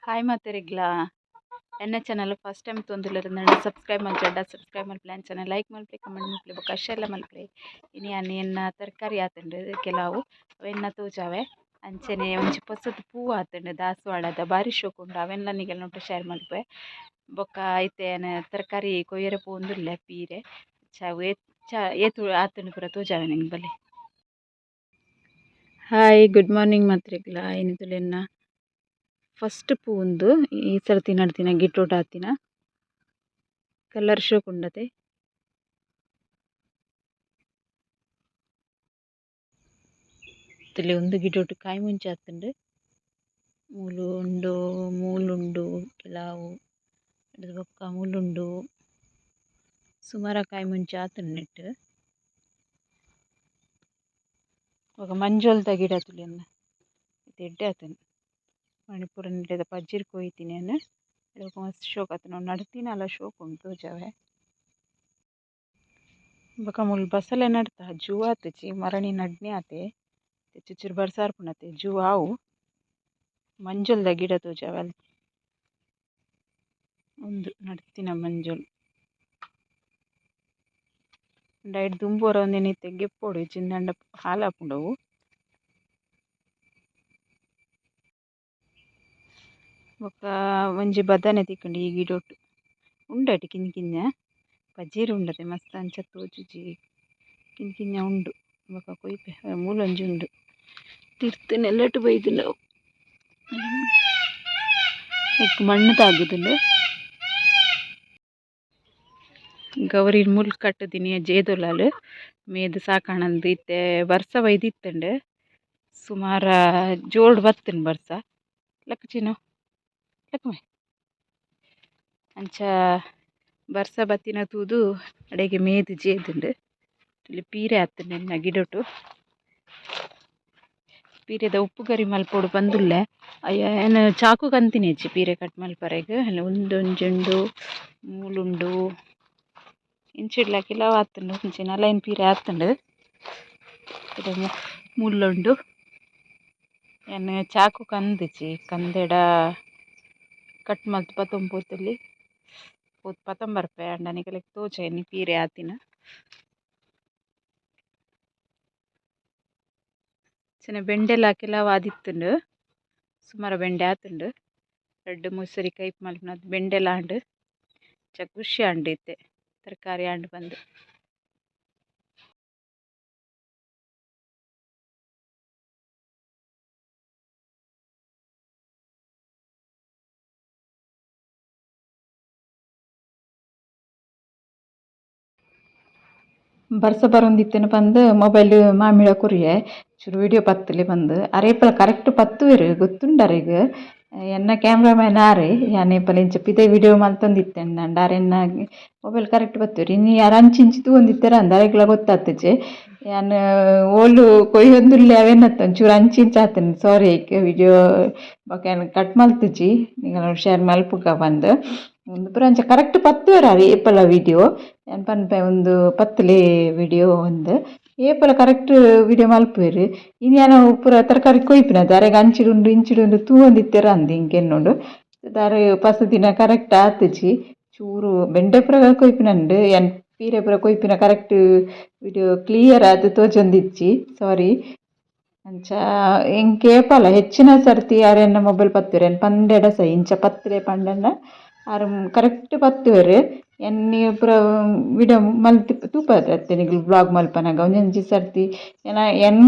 Hi ಮಾತೆರೆಗ್ಲಾ ಎನ್ನ channel first time ತೂವೊಂದುಲ್ಲೆರ್ ಸಬ್ಸ್ಕ್ರೈಬ್ ಮಲ್ಜಡ ಸಬ್ಸ್ಕ್ರೈಬ್ ಮಲ್ಪುಲೆ ಅಂಚನೆ ಲೈಕ್ ಮಲ್ಪುಲೆ ಕಮೆಂಟ್ ಮಲ್ಪುಲೆ ಬೊಕ ಶೇರ್ ಲ ಮಲ್ಪುಲೆ. ಇನಿ ಯಾನ್ ಎನ್ನ ತರಕಾರಿ ಆತುಂಡು ಕೆಲವು ಅವೆನ್ನ ತೋಜಾವೆ. ಅಂಚನೆ ಒಂಜಿ ಪೊಸತ್ ಪೂ ಆತುಂಡು ದಾಸವಾಳದ ಬಾರಿ ಶೋಕು ಉಂಡು ಅವೆನ್ಲ ನಿಗಲ್ನೊಟ್ಟು ಶೇರ್ ಮಲ್ಪುವೆ. ಬೊಕ ಇತ್ತೆ ಯಾನ್ ತರಕಾರಿ ಕೊಯ್ಯರೆ ಪೋವೊಂದುಲ್ಲೆ ಪೀರೆ ಚ ಏತ್ ಏತ್ ಆತುಂಡು ಪೂರ ತೋಜಾವೆ ನಿಂಕ್ ಬಲೆ. ಹಾಯ್ ಗುಡ್ ಮಾರ್ನಿಂಗ್ ಮಾತ್ರೆಗ್ಲಾ. ಇನಿ ತೂಲೆ ಫಸ್ಟ್ ಪೂ ಉಂದು ಈ ಸರ್ತಿ ನಡ್ತಿನ ಗಿಟೋಟ್ ಆತಿನ ಕಲರ್ ಶೋಕು ಉಂಡತೆ. ತೂಲೆ ಉಂದು ಗಿಡೊಟು ಕಾಯಿ ಮುಂಚಿ ಆತುಂಡು. ಮೂಲು ಉಂಡು ಮೂಲುಂಡು ಕೆಲವು ಬೊಕ್ಕ ಮೂಲುಂಡು ಸುಮಾರ ಕಾಯಿ ಮುಂಚಿ ಆತುಂಡು ನೆಟ್ಟ್. ಬೊಕ ಮಂಜೊಲ್ದ ಗಿಡ ತೂಲೆ ಇತ್ತೆ ಎಡ್ಡೆ ಆತುಂಡು. ಮಣಿಪುರ ನೆಟೆ ಪಜಿರ್ ಕೊಯ್ತಿನಿ ಯಾನ್ ಬೊಕ ಮಸ್ತ್ ಶೋಕು ಆತುಂಡು ನಡ್ತಿನಲ ಶೋಕು ಉಂಡು ತೋಜಾವೆ. ಬೊಕ ಮೂಲು ಬಸಲೆ ನಡ್ತ ಜೂ ಆತುಜಿ ಮರಣಿ ನಡ್ನೆ ಆತೆ ಚುಚುರು ಬರ್ಸ ಬರ್ಪುಂಡತೆ ಜೂ ಆವು. ಮಂಜೊಲ್ದ ಗಿಡ ತೋಜಾವೆ ಅಲ್ಪ ಉಂದು ನಡ್ತಿನ ಮಂಜೊಲ್. ಉಂದು ಐಟ್ ದುಂಬು ಒರ ಉಂದೆನ್ ಇತ್ತೆ ಗೆಪ್ಪೊಡು ಇಜ್ಜಿಂಡ ಹಾಲಾಪುಂಡು ಅವು. ಬೊಕ ಒಂಜಿ ಬದನೆ ತಿಕ್ಕುಂಡು ಈ ಗಿಡೊಟು ಉಂಡು ಐಟ್ ಕಿನ್ನಿ ಕಿನ್ಯ ಪಜಿರ್ ಉಂಡತೆ ಮಸ್ತ್ ಅಂಚ ತೋಜುಜಿ ಕಿನ್ನಿ ಕಿನ್ಯ ಉಂಡು ಬೊಕ ಕೊಯ್ಪೆ ಮೂಲೊಂಜಿ ಉಂಡು ತಿರ್ತ್ ನೆಲಟ್ ಬೈದುಂಡು ಅವು. ನೆಕ್ ಮಣ್ಣು ತಾಗುದುಂಡು. ಗೌರಿ ಮುಲ್ ಕಟ್ಟುದಿನಿ ಜೇದೊಲಾಲ್ ಮೇದ್ ಸಾಕಣಂದು ಇತ್ತೆ ಬರ್ಸ ಬೈದಿತ್ತುಂಡು ಸುಮಾರ ಜೋರ್ಡ್ ಬತ್ತುಂಡು ಬರ್ಸ. ಲಕ್ಕು ಚಿನ್ನು ಲಕ್ಕುಮೆ ಅಂಚ ಬರ್ಸ ಬತ್ತಿನ ತೂದು ಅಡೆಗೆ ಮೇದ್ ಜೇದುಂಡು. ಇಲ್ಲಿ ಪೀರೆ ಆತುಂಡು ಎನ್ನ ಗಿಡೊಟು. ಪೀರೆದ ಉಪ್ಪು ಕರಿ ಮಲ್ಪೊಡು ಪಂದುಲ್ಲೆ. ಅಯ್ಯ ಯಾನ್ ಚಾಕು ಕಂತಿನಿಜ್ಜಿ ಪೀರೆ ಕಟ್ ಮಲ್ಪರೆಗ್. ಉಂದೊಂಜಿ ಉಂಡು ಮೂಲುಂಡು ಇಂಚಿಡ್ಲ ಕೆಲವು ಆತುಂಡು ಇಂಚಿನ ಲೈನ್ ಪೀರೆ ಆತುಂಡು. ಮುಲ್ಲುಂಡು ಯಾನ್ ಚಾಕು ಕಂದಿಜಿ ಕಂದೆಡ ಕಟ್ ಮಲ್ತ್ ಪತೊಂದು ಪೋತೊಲಿ ಪೋದು ಪತೊಂದು ಬರ್ಪೆ ಆಂಡ ನಿಕಲೆಗ್ ತೋಜಾಯಿನಿ ಪೀರೆ ಆತಿನ. ಅಂಚನೆ ಬೆಂಡೆಲ ಕೆಲವು ಆದಿತ್ತುಂಡು ಸುಮಾರು ಬೆಂಡೆ ಆತುಂಡು. ರಡ್ಡ್ ಮೂಜಿ ಸರಿ ಕೈಪು ಮಲ್ಪುನ ಬೆಂಡೆಲ ಆಂಡ್. ಅಂಚ ಖುಷಿ ಆಂಡ್ ಇತ್ತೆ ತರಕಾರಿ ಆಂಡ್ ಪಂದ್. ಬರ್ಸ ಬರೊಂದಿತ್ತಿನ ಪಂದ್ ಮೊಬೈಲ್ ಮಾಮಿಡ ಕೊರಿಯೆ ಚೂರು ವಿಡಿಯೋ ಪತ್ತುಲೆ ಪಂದ್ ಅರೇಪಲ ಕರೆಕ್ಟ್ ಪತ್ತುವೆರ್ ಗೊತ್ತುಂಡು ಅರೆಗ್. ಎನ್ನ ಕ್ಯಾಮ್ರಾಮ್ಯಾನ್ ಆರೆ ಯಾನ್ ಏಪಲ ಇಂಚ ಪಿದಯಿ ವಿಡಿಯೋ ಮಲ್ತೊಂದಿತ್ತೆಂಡ ಅರೆನ ಮೊಬೈಲ್ ಕರೆಕ್ಟ್ ಪತ್ತುವೆರ್. ಇನಿ ಯಾರ್ ಅಂಚಿ ಇಂಚಿ ತೂವೊಂದಿತ್ತೆರ್ ಅಂದ್ ಅರೆಗ್ಲ ಗೊತ್ತಾತುಜಿ. ಯಾನ್ ಓಲು ಕೊಯ್ಯೊಂದುಲ್ಲೆ ಅವೇನತ್ತ ಒಂಚೂರು ಅಂಚಿ ಇಂಚಿ ಆತುಂಡು ಸಾರಿ ಐಕ್ ವಿಡಿಯೋ ಬೊಕ ಯಾನ್ ಕಟ್ ಮಲ್ತುಜಿ ನಿಕಲ್ನ ಶೇರ್ ಮಲ್ಪುಗ ಪಂದ್. ಉಂದು ಪೂರ ಅಂಚ ಕರೆಕ್ಟ್ ಪತ್ತುವೆರ್ ಆರ್ ಏಪಲ ವಿಡಿಯೋ ಯಾನ್ ಪನ್ಪೆ ಉಂದು ಪತ್ತುಲೆ ವಿಡಿಯೋ ಅಂದ್ ಏಪಲ ಕರೆಕ್ಟ್ ವಿಡಿಯೋ ಮಲ್ಪುವೆರ್. ಇನಿ ಯಾನ್ ಪೂರ ತರಕಾರಿ ಕೊಯ್ಪಿನದ ಅರೆಗ್ ಅಂಚಿಡ್ ಉಂಡು ಇಂಚಿಡ್ ಉಂಡು ತೂವೊಂದಿತ್ತೆರ್ ಅಂದ್ ಎಂಕ್ ಎನ್ನುಂಡು. ದಾರು ಪಸದಿನ ಕರೆಕ್ಟ್ ಆತುಜಿ ಚೂರು ಬೆಂಡೆ ಪೂರ ಕೊಯ್ಪಿನಂಡು ಯಾನ್ ಪೀರೆ ಪೂರ ಕೊಯ್ಪಿನ ಕರೆಕ್ಟ್ ವಿಡಿಯೋ ಕ್ಲಿಯರ್ ಆದ್ ತೋಜೊಂದಿಜ್ಜಿ ಸಾರಿ. ಅಂಚ ಎಂಕ್ ಏಪಲ ಹೆಚ್ಚಿನ ಸರ್ತಿ ಆರ್ ಎನ್ನ ಮೊಬೈಲ್ ಪತ್ತುವೆರ್ ಯಾನ್ ಪಂಡೆಡ ಸೈ ಇಂಚ ಪತ್ತುಲೆ ಪಂಡಂಡ ಆರ್ ಕರೆಕ್ಟ್ ಪತ್ತುವೆರ್. ಎನ್ನ ಪೂರ ವಿಡಿಯೋ ಮಲ್ತ್ ತೂಪೆರ್ ಅತ್ತೆ ನಿಕುಲು ವ್ಲಾಗ್ ಮಲ್ಪನಗ ಒಂಜೊಂಜಿ ಸರ್ತಿ ಎನ ಎನ್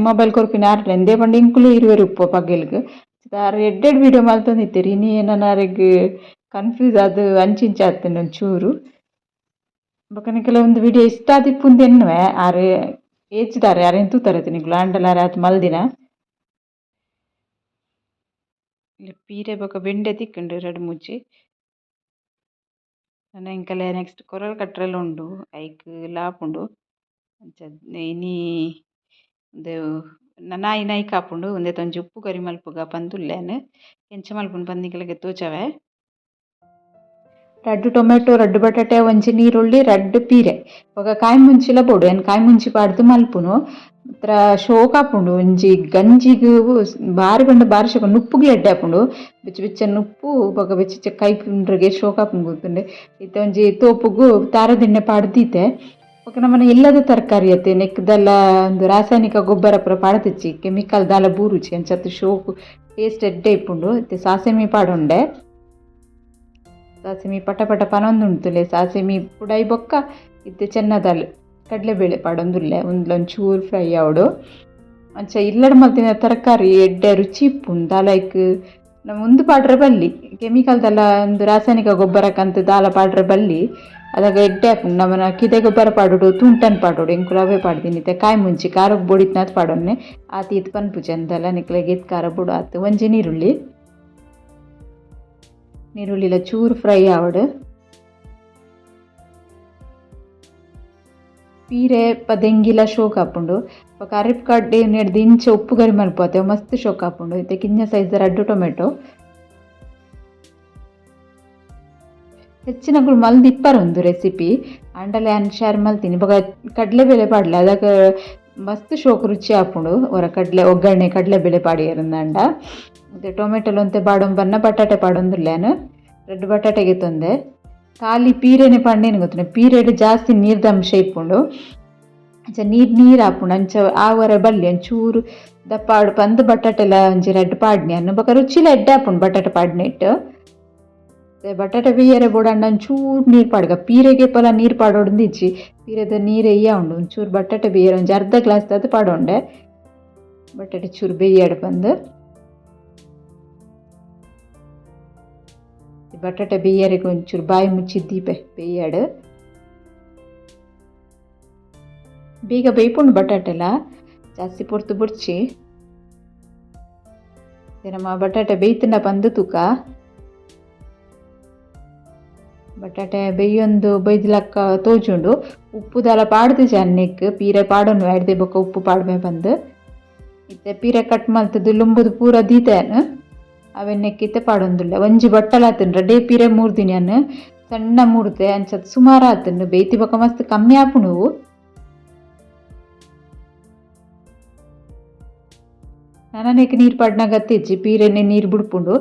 ಮೊಬೈಲ್ ಕೊರ್ಪಿನ ಆರ್ಡ ಎಂದೇ ಪಂಡ ಎಂಕುಲು ಇರುವೆರ್ ಉಪ್ಪುವ ಪಗೆಲ್ಗ್. ಆರ್ ಎಡ್ಡೆ ಎಡ್ಡೆ ವಿಡಿಯೋ ಮಲ್ತೊಂದಿತ್ತೆರ್ ಇನಿ ಎನನ್ ಅರೆಗ್ ಕನ್ಫ್ಯೂಸ್ ಆದ್ ಅಂಚಿ ಇಂಚಿ ಆತುಂಡು ಒಂಚೂರು. ಬೊಕ ನಿಕಲೆ ಉಂದು ವಿಡಿಯೋ ಇಷ್ಟ ಆದಿಪ್ಪುಂದು ಎನ್ನುವೆ ಆರ್ ಏಜ್ದಾರ್ ಅರೆನ್ ತೂತರತ್ತೆ ನಿಕುಲು ಆಂಡಲ ಆರ್ ಆತ್ ಮಲ್ದಿನ. ಪೀರೆ ಬೊಕ ಬೆಂಡೆ ತಿಕ್ಕುಂಡು ರಡ್ಡ್ ಮೂಜಿ. ನನ ಎಂಕಲೆ ನೆಕ್ಸ್ಟ್ ಕೊರಲ್ ಕಟ್ರೆಲ ಉಂಡು ಐಕ್ ಲ ಆಪುಂಡು ಅಂಚ ಇನಿ ಉಂದು ನನ ಆಯಿನ ಐಕ್ ಆಪುಂಡು ಉಂದೆತ ಒಂಜಿ ಉಪ್ಪು ಕರಿ ಮಲ್ಪುಗ ಪಂದ್ ಉಲ್ಲೆ ಯಾನ್ ಎಂಚ ಮಲ್ಪುನು ಪಂದ್ ನಿಕಲೆಗ್ ತೋಜಾವೆ. ರಡ್ಡ್ ಟೊಮೆಟೊ, ರಡ್ಡ್ ಬಟಾಟೆ, ಒಂಜಿ ನೀರುಳ್ಳಿ, ರಡ್ಡ್ ಪೀರೆ. ಬೊಕ ಕಾಯಿ ಮುಂಚಿಲ ಬೋಡು. ಯಾನ್ ಕಾಯಿ ಮುಂಚಿ ಪಾಡ್ದ್ ಮಲ್ಪುನು. ಮಾತ್ರ ಶೋಕ್ ಆಪುಂಡು. ಒಂಜಿ ಗಂಜಿಗ್ ಬಾರಿ ಪಂಡ ಬಾರಿ ಶೋಕ. ನುಪ್ಪುಗ್ಲ ಎಡ್ಡೆ ಆಪುಂಡು. ಬೆಚ್ಚ ಬೆಚ್ಚ ನುಪ್ಪು ಬೊಕ ಬೆಚ್ಚ ಬೆಚ್ಚ ಕೈಪುಂಡ್ರಗೆ ಶೋಕ್ ಆಪುಂಡು ಗೊತ್ತುಂಡೆ. ಇತ್ತೆ ಒಂಜಿ ತೋಪುಗು ತಾರದಿಣ್ಣೆ ಪಾಡ್ದ್ ದೀತೆ. ಬೊಕ ನಮನ ಇಲ್ಲದ ತರಕಾರಿ ಅತ್ತೆ ನೆಕ್ಕ್ ದಾಲ ಉಂದು ರಾಸಾಯನಿಕ ಗೊಬ್ಬರ ಪೂರ ಪಾಡ್ದಿಜ್ಜಿ, ಕೆಮಿಕಲ್ ದಾಲ ಬೂರುಜಿ. ಅಂಚಾತ್ ಶೋಕು ಟೇಸ್ಟ್ ಎಡ್ಡೆ ಇಪ್ಪುಂಡು. ಇತ್ತೆ ಸಾಸೆಮಿ ಪಾಡೊಂಡೆ. ಸಾಸಿಮಿ ಪಟ ಪಟ ಪನೊಂದುಂಡು ತೂಲೆ. ಸಾಸಿಮಿ ಪುಡೈ ಬೊಕ್ಕ ಇತ್ತೆ ಚೆನ್ನದಾಲ್ ಕಡಲೆಬೇಳೆ ಪಾಡೊಂದುಲ್ಲೆ. ಉಂದ್ಲ ಒಂಚೂರು ಫ್ರೈ ಆವೊಡು. ಅಂಚ ಇಲ್ಲಡ್ ಮಲ್ತಿನ ತರಕಾರಿ ಎಡ್ಡೆ ರುಚಿ ಇಪ್ಪುಂಡು. ದಾಲ ಐಕ್ ನಮ ಉಂದು ಪಾಡ್ರೆ ಬಲ್ಲಿ, ಕೆಮಿಕಲ್ ದಾಲ ಉಂದು ರಾಸಾಯನಿಕ ಗೊಬ್ಬರ ಕಂತ್ ದಾಲ ಪಾಡ್ರೆ ಬಲ್ಲಿ. ಅದಗ ಎಡ್ಡೆ ಆಪುಂಡು. ನಮನ ಕಿದೆ ಗೊಬ್ಬರ ಪಾಡೊಡು, ತೂಂಟನ್ ಪಾಡೊಡು. ಎಂಕುಲು ಅವೇ ಪಾಡ್ದಿನಿ. ಇತ್ತೆ ಕಾಯಿ ಮುಂಚಿ ಖಾರಗ್ ಬೋಡಿತ್ನಾತ್ ಪಾಡೊನ್ನೆ. ಆತ್ ಈತ್ ಪನ್ಪುಜಿ ಅಂದಲ ನಿಕ್ಲೆಗ್ ಏತ್ ಖಾರ ಬೋಡು ಆತ್. ಒಂಜಿ ನೀರುಳ್ಳಿ, ನೀರುಳ್ಳಿಲ ಚೂರು ಫ್ರೈ ಆವಡ್. ಪೀರೆ ಪದೆಂಗಿಲ ಶೋಕ್ ಆಪುಂಡು. ಬೊಕ ಅರಿಪ್ ಕಡ್ಡೆ ನೆಡ್ದು ಇಂಚ ಉಪ್ಪು ಗರಿ ಮಲ್ಪುವತೆ ಮಸ್ತ್ ಶೋಕ್ ಆಪುಂಡು. ಇತ್ತೆ ಕಿಂಜ ಸೈಜ್ ರಡ್ಡ್ ಟೊಮೆಟೊ. ಹೆಚ್ಚಿನಕುಲು ಮಲ್ದ್ ಇಪ್ಪರ್ ಉಂದು ರೆಸಿಪಿ. ಆಂಡಲ ಯಾನ್ ಶೇರ್ ಮಲ್ತೀನಿ. ಬೊಕ ಕಡಲೆಬೇಳೆ ಪಾಡ್ಲೆ, ಅದಗ ಮಸ್ತ್ ಶೋಕ್ ರುಚಿ ಆಪುಂಡು. ಒರ ಕಡಲೆ ಒಗ್ಗರಣೆ ಕಡಲೆಬೇಳೆ ಪಾಡಿಯೆರಂದಾಂಡ. ಇತ್ತೆ ಟೊಮೆಟೊಲು ಒಂತೆ ಪಾಡೊಂದು ಬನ್ನ ಬಟಾಟೆ ಪಾಡೊಂದುಲ್ಲೆ ಯಾನ್. ರಡ್ಡ್ ಬಟಾಟೆ ಗೆತೊಂದೆ. ಖಾಲಿ ಪೀರೆನೆ ಪಂಡೇನು ಗೊತ್ತುಂಡ, ಪೀರೆಡ್ ಜಾಸ್ತಿ ನೀರ್ದ ಅಂಶ ಇಪ್ಪುಂಡು. ಅಂಚ ನೀರು ನೀರು ಆಪುಂಡು. ಅಂಚ ಆವರೆ ಬಲ್ಲಿ ಒಂಚೂರು ದಪ್ಪ ಆವಡ್ ಪಂದ್ ಬಟಾಟೆಲ ಒಂಜಿ ರಡ್ಡ್ ಪಾಡ್ನೆ ಯಾನ್. ಬೊಕ ರುಚಿಲ ಎಡ್ಡೆ ಆಪುಂಡು ಬಟಾಟೆ ಪಾಡ್ನೆಟ್. ಬಟಾಟೆ ಬೇಯರೆ ಬೋಡಾಂಡ ಒಂಚೂರು ನೀರು ಪಾಡ್ಗ. ಪೀರೆಗೆ ಪಲ ನೀರು ಪಾಡೊಡುಂದು ಇಜ್ಜಿ, ಪೀರೆದ ನೀರು ಎಯ್ಯ ಉಂಡು. ಒಂಚೂರು ಬಟಾಟೆ ಬೇಯರೆ ಒಂಜಿ ಅರ್ಧ ಗ್ಲಾಸ್ ದಾತ್ ಪಾಡೊಂಡೆ. ಬಟಾಟೆ ಚೂರು ಬೇಯಡ್ ಪಂದ್. ಬಟಾಟೆ ಬೇಯರೆಗ್ ಒಂಚೂರು ಬಾಯಿ ಮುಚ್ಚಿ ದೀಪೆ ಬೇಯಡ್. ಬೇಗ ಬೇಯ್ಪುಂಡು ಬಟಾಟೆಲ, ಜಾಸ್ತಿ ಪೊರ್ತು ಬೊಡ್ಚಿ. ನಮ್ಮ ಬಟಾಟೆ ಬೇಯ್ತುಂಡ ಪಂದ್ ತೂಕ. ಬಟಾಟೆ ಬೇಯೊಂದು ಬೈದ್ಲಕ್ಕ ತೋಜುಂಡು. ಉಪ್ಪು ದಾಲ ಪಾಡ್ದಿಜಿ ಅನ್ನೆಕ್, ಪೀರೆ ಪಾಡೊನು ಐಡ್ದೆ ಬೊಕ ಉಪ್ಪು ಪಾಡ್ಮೆ ಪಂದ್. ಇತ್ತೆ ಪೀರೆ ಕಟ್ ಮಲ್ತುದು ಲುಂಬುದು ಪೂರ ದೀತೆ ಯಾನ್. ಅವೆನ್ ಇತ್ತೆ ಪಾಡೊಂದುಲ್ಲೆ. ಒಂಜಿ ಬಟ್ಟಲ್ ಆತುಂಡು. ರಡ್ಡೇ ಪೀರೆ ಮೂರ್ದಿನಿ ಯಾನ್. ಸಣ್ಣ ಮೂರ್ದೆ ಅಂಚ ಸುಮಾರು ಆತುಂಡು. ಬೇಯ್ತಿ ಬೊಕ ಮಸ್ತ್ ಕಮ್ಮಿ ಆಪುಂಡು. ನನನೆಕ್ ನೀರು ಪಾಡ್ನಗ ಅತ್ತಿಜ್ಜಿ, ಪೀರೆನೆ ನೀರು ಬುಡ್ಪುಂಡು.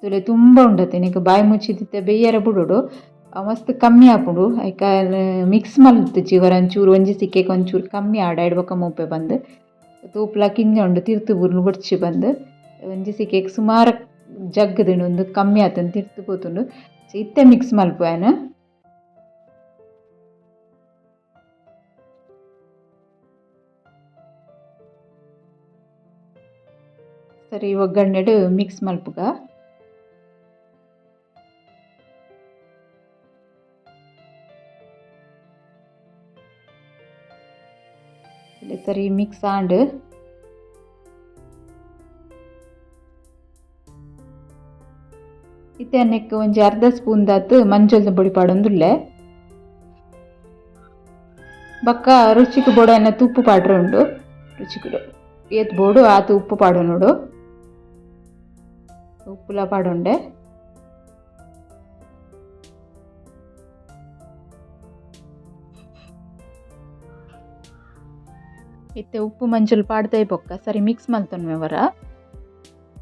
ತೂಲೆ ತುಂಬ ಉಂಡತೆ. ನಿಕ್ ಬಾಯಿ ಮುಚ್ಚಿದಿತ್ತೆ ಬೇಯರೆ ಬುಡೊಡು. ಮಸ್ತ್ ಕಮ್ಮಿ ಆಪುಂಡು. ಐಕ ಮಿಕ್ಸ್ ಮಲ್ತಿಜ್ಜಿ ಒರ ಒಂಚೂರು ಒಂಜಿ ಸಿಕ್ಕೆಗ್ ಒಂಚೂರು ಕಮ್ಮಿ ಆಡ್ ಐಡ್ ಬೊಕ ಮೂಪೆ ಬಂದ್. ತೂಪುಲ ಕಿಂಜ ಉಂಡು, ತಿರ್ತು ಬೂರ್ನು ಬೊಡ್ಚಿ ಬಂದ್. ಒಂಜಿ ಸಿಕ್ಕೆಗ್ ಸುಮಾರು ಜಗ್ಗುದುಂಡು, ಉಂದು ಕಮ್ಮಿ ಆತುಂಡು, ತಿರ್ತು ಪೋತುಂಡು. ಇತ್ತೆ ಮಿಕ್ಸ್ ಮಲ್ಪುವೆ ಯಾನ್. ಸರಿ ಒಗ್ಗರಣೆಡ್ ಮಿಕ್ಸ್ ಮಲ್ಪುಗ. ಸರಿ ಮಿಕ್ಸ್ ಆಂಡ್. ಇತ್ತೆ ನೆಕ್ಕ್ ಒಂಜಿ ಅರ್ಧ ಸ್ಪೂನ್ ದಾತ್ ಮಂಜೊಲ್ದ ಪೊಡಿ ಪಾಡೊಂದುಲ್ಲೆ. ಬೊಕ್ಕ ರುಚಿಕ್ ಬೋಡಾಯಿನ ಉಪ್ಪು ಪಾಡ್ರೆ ಉಂಡು. ರುಚಿಕ್ ಏತ್ ಬೋಡು ಆತ್ ಉಪ್ಪು ಪಾಡೊನೊಡು. ಉಪ್ಪುಲ ಪಾಡೊಂಡೆ. ಇತ್ತೆ ಉಪ್ಪು ಮಂಜೊಲು ಪಾಡ್ದೈ ಬೊಕ್ಕ ಸರಿ ಮಿಕ್ಸ್ ಮಲ್ತೊನ್ವೆ ಒರ.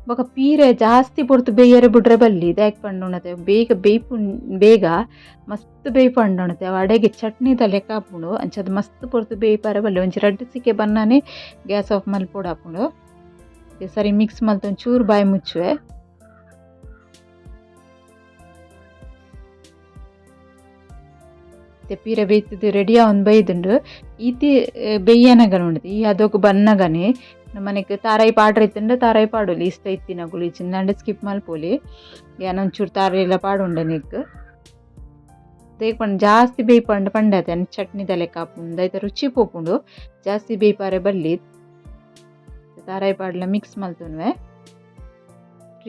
ಬೊಕ ಪೀರೆ ಜಾಸ್ತಿ ಪೊರ್ತು ಬೇಯರೆ ಬುಡ್ರೆ ಬಲ್ಲಿ. ದಾಯೆಗ್ ಪಂಡ ಬೇಗ ಬೇಯ್ಪುಂಡು, ಬೇಗ ಮಸ್ತ್ ಬೇಯ್ಪಂಡೊಣತೆ ಅವು ಅಡೆಗೆ ಚಟ್ನಿದ ಲೆಕ್ಕ ಆಪುಂಡು. ಅಂಚಾದ್ ಮಸ್ತ್ ಪೊರ್ತು ಬೇಯ್ಪರೆ ಬಲ್ಲಿ. ಒಂಜಿ ರಡ್ಡ್ ಸಿಕ್ಕೆ ಬನ್ನನೆ ಗ್ಯಾಸ್ ಆಫ್ ಮಲ್ಪೊಡಾಪುಂಡು. ಸರಿ ಮಿಕ್ಸ್ ಮಲ್ತ್ ಒಂಚೂರು ಬಾಯಿ ಮುಚ್ಚುವೆ. ಪೀರೆ ಬೇಯ್ತುದು ರೆಡಿ ಆವೊಂದು ಬೈದುಂಡು. ಈತಿ ಬೆಯ್ಯನಗ ಉಂಡು ಈ ಅದಕ್ಕೆ ಬನ್ನಗನೆ ನಮ್ಮನೆಗ್ ತಾರಾಯಿ ಪಾಡ್ರೆ ಇತ್ತುಂಡ ತಾರಾಯಿ ಪಾಡೊಲಿ, ಇಷ್ಟ ಇತ್ತಿನಕುಲು. ಇಜ್ಜಿಂಡ ಸ್ಕಿಪ್ ಮಲ್ಪೊಲಿ. ಯಾನ್ ಒಂಚೂರು ತಾರಾಯಿ ಪಾಡೊಂಡೆ ನೆಕ್ಕ್. ದಾಯೆಗ್ ಪಂಡ ಜಾಸ್ತಿ ಬೇಯ್ಪಂಡ ಪಂಡತೆ ಚಟ್ನಿದ ಲೆಕ್ಕ ಆಪುಂಡು, ಐತ ರುಚಿ ಪೋಪುಂಡು. ಜಾಸ್ತಿ ಬೇಯ್ಪಾರೆ ಬಲ್ಲಿ. ತಾರಾಯಿ ಪಾಡ್ಲ ಮಿಕ್ಸ್ ಮಲ್ತೊನ್ವೆ.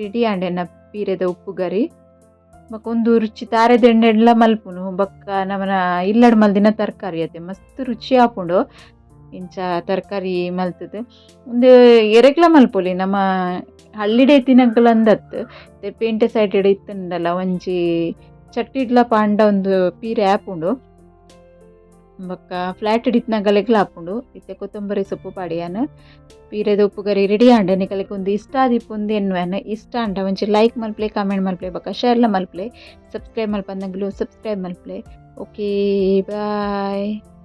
ರೆಡಿ ಆಂಡ್ ಎನ್ನ ಪೀರೆದ ಉಪ್ಪು ಗರಿ. ಬೊಕ ಉಂದು ರುಚಿ ತಾರೆದ ಎಣ್ಣೆಡ್ಲ ಮಲ್ಪುನು. ಬೊಕ್ಕ ನಮನ ಇಲ್ಲಡ್ ಮಲ್ದಿನ ತರಕಾರಿ ಅತೆ ಮಸ್ತ್ ರುಚಿ ಆಪುಂಡು. ಇಂಚ ತರಕಾರಿ ಮಲ್ತುದು ಉಂದು ಎರೆಗ್ಲ ಮಲ್ಪೊಲಿ. ನಮ ಹಳ್ಳಿಡೆ ಇತ್ತಿನಕುಲು ಅಂದತ್ ಪೇಂಟೆ ಸೈಡ್ ಇತ್ತುಂಡಲ ಒಂಜಿ ಚಟ್ಟಿಡ್ಲ ಪಾಂಡ ಉಂದು ಪೀರೆ ಆಪುಂಡು. ಬೊಕ್ಕ ಫ್ಲಾಟ್ ಇತ್ನಗಲೆಗ್ಲ ಆಪುಂಡು. ಇತ್ತೆ ಕೊತ್ತಂಬರಿ ಸೊಪ್ಪು ಪಾಡಿಯಾನ್. ಪೀರೆದ ಉಪ್ಪು ಕರಿ ರೆಡಿ ಆಂಡ್. ನಿಕಲೆಗ್ ಉಂದು ಇಷ್ಟ ಆದಿಪ್ಪುಂದು ಎನ್ನುವೆನ್. ಇಷ್ಟ ಆಂಡ ಒಂಚಿ ಲೈಕ್ ಮಲ್ಪಲೆ, ಕಾಮೆಂಟ್ ಮಲ್ಪಲೆ, ಬೊಕ್ಕ ಶೇರ್ಲ ಮಲ್ಪಲೆ. ಸಬ್ಸ್ಕ್ರೈಬ್ ಮಲ್ಪಂದಂಗ್ಲು ಸಬ್ಸ್ಕ್ರೈಬ್ ಮಲ್ಪಲೆ. Okay, bye.